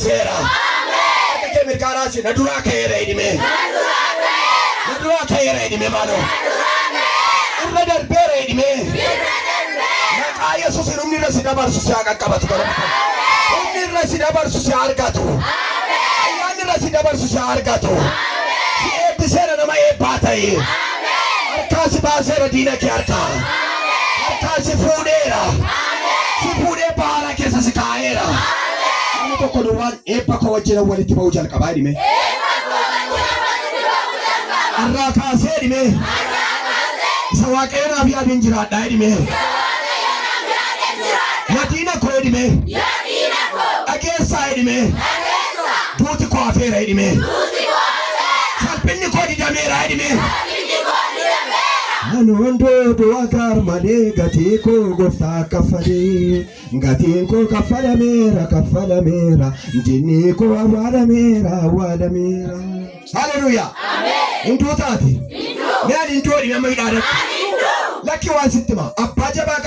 eebbiseera. Harka kee mirgaa raasi na duraa ka'eera jedhime. Na duraa ka'eera jedhime maaloo. Irra darbeera jedhime. Maqaa Yesuusiin humni irra si dabarsu si haa qaqqabatu bara. Humni irra si dabarsu si haa argatu. Ayyaanni irra si dabarsu si haa argatu. Si eebbiseera nama eebbaa ta'e. Harkaa si baaseera diina kee harkaa. Harkaa si fuudheera. Si fuudhee baara keessa si kaa'eera. Namni tokko duwwaan eebba koo wajjin walitti ba'uu jalqabaa jedhime. Har'aa kaasee jedhime. Isa Waaqayyo naaf yaadeen jiraadhaa jedhime. Yaa diina koo jedhime. Dhageessaa jedhime. Duuti koo hafeera jedhime. Salphinni koo didameera jedhime. Anuun du'a gaar malee gatii koo gooftaa kaffalee gatiin koo kaffalameera kaffalameera diinni koo awwaalameera awwaalameera. Haleluuyaa. Hinduu taate. Mee ani hinduu jedhime amma hidhaadhatti. Lakki waan sitti hima. Abbaa jabaa.